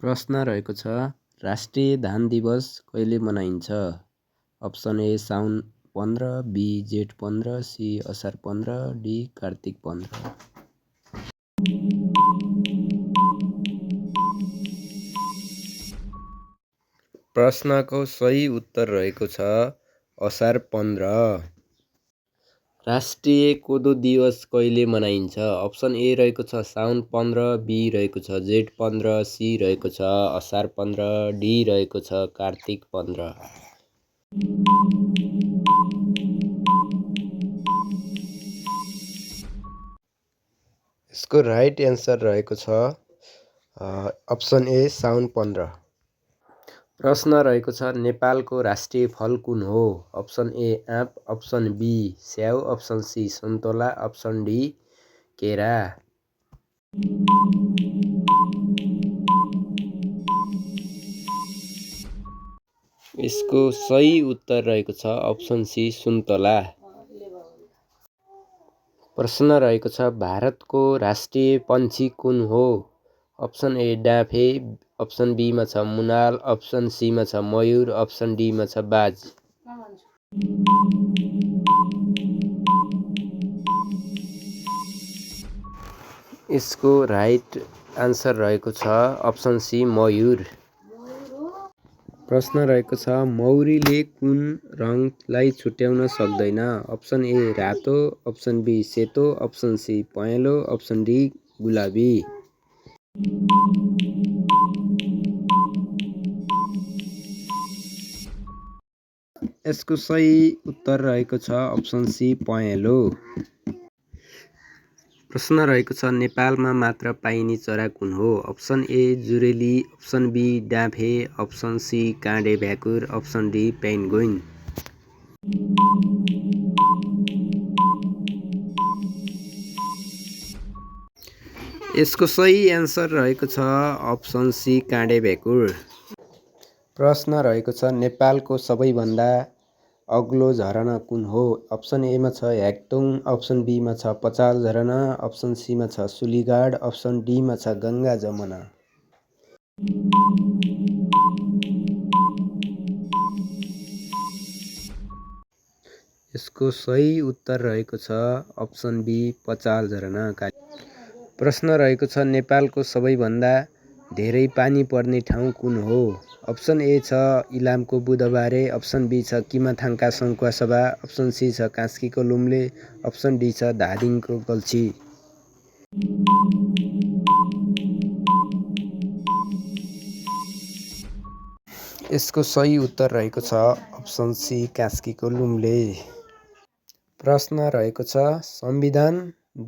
प्रश्न रहेको छ राष्ट्रिय धान दिवस कहिले मनाइन्छ? अप्सन ए साउन 15, बी जेठ 15, सी असार 15, डी कार्तिक 15। प्रश्नको सही उत्तर रहेको छ असार 15। राष्ट्रिय कोदो दिवस कहिले मनाइन्छ? अप्सन ए रहेको छ साउन 15, बी रहेको छ जेठ 15, सी रहेको छ असार 15, डी रहेको छ कार्तिक 15। यसको राइट एन्सर रहेको छ अप्सन ए साउन 15। प्रश्न रहेको छ नेपालको राष्ट्रिय फल कुन हो? अप्सन ए आँप, अप्सन बी स्याउ, अप्सन सी सुन्तला, अप्सन डी केरा। यसको सही उत्तर रहेको छ अप्सन सी सुन्तला। प्रश्न रहेको छ भारतको राष्ट्रिय पक्षी कुन हो? अप्सन ए डाँफे, अप्सन बीमा छ मुनाल, अप्सन सीमा छ मयूर, अप्सन डीमा छ बाज। यसको राइट आन्सर रहेको छ अप्सन सी मयूर। प्रश्न रहेको छ मौरीले कुन रङलाई छुट्याउन सक्दैन? अप्सन ए रातो, अप्सन बी सेतो, अप्सन सी पहेँलो, अप्सन डी गुलाबी। यसको सही उत्तर रहेको छ अप्सन सी पहेँलो। प्रश्न रहेको छ नेपालमा मात्र पाइने चरा कुन हो? अप्सन ए जुरेली, अप्सन बी डाँफे, अप्सन सी काँडे भ्याकुर, अप्सन डी पेन्गुइन। यसको सही एन्सर रहेको छ अप्सन सी काँडे भ्याकुर। प्रश्न रहेको छ नेपालको सबैभन्दा अग्लो झरना कुन हो? अप्सन एमा छ ह्याक्तुङ, अप्सन बीमा छ पचाल झरना, अप्सन सीमा छ सुलीगाड, अप्सन डीमा छ गङ्गा जमुना। यसको सही उत्तर रहेको छ अप्सन बी पचाल झरना। प्रश्न रहेको छ नेपालको सबैभन्दा धेरै पानी पर्ने ठाउँ कुन हो? अप्सन ए छ इलामको बुधबारे, अप्सन बी छ किमाथाङका सङ्खुवासभा, अप्सन सी छ कास्कीको लुम्ले, अप्सन डी छ धादिङको गल्छी। यसको सही उत्तर रहेको छ अप्सन सी कास्कीको लुम्ले। प्रश्न रहेको छ संविधान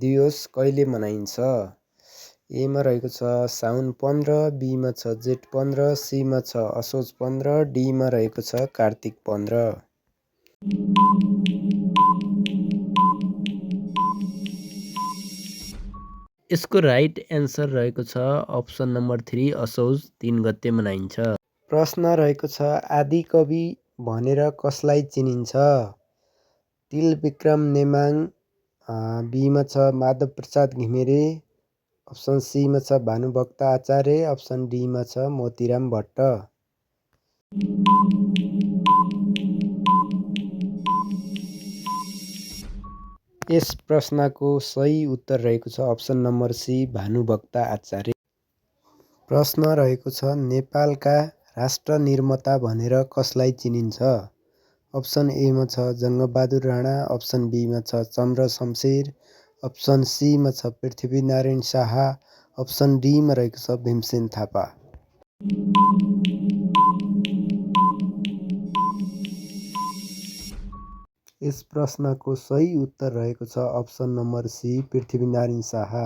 दिवस कहिले मनाइन्छ? एमा रहेको छ साउन 15, बीमा छ जेठ 15, सीमा छ असोज 15, डीमा रहेको छ कार्तिक 15। यसको राइट एन्सर रहेको छ अप्सन नम्बर 3 असोज 3 गते मनाइन्छ। प्रश्न रहेको छ आदिकवि भनेर कसलाई चिनिन्छ? तिलविक्रम नेमाङ, बीमा छ माधवप्रसाद घिमिरे, अप्सन सीमा छ भानुभक्त आचार्य, अप्सन डीमा छ मोतीराम भट्ट। यस प्रश्नको सही उत्तर रहेको छ option number C Bhanubhakta Acharya. प्रश्न रहेको छ नेपालका राष्ट्र निर्माता भनेर कसलाई चिनिन्छ? अप्सन एमा छ जङ्गबहादुर राणा, अप्सन बीमा छ चन्द्र शमशेर, अप्सन सीमा छ पृथ्वीनारायण शाह, अप्सन डीमा रहेको छ भीमसेन थापा। यस प्रश्नको सही उत्तर रहेको छ option number C Prithvi Narayan Shah.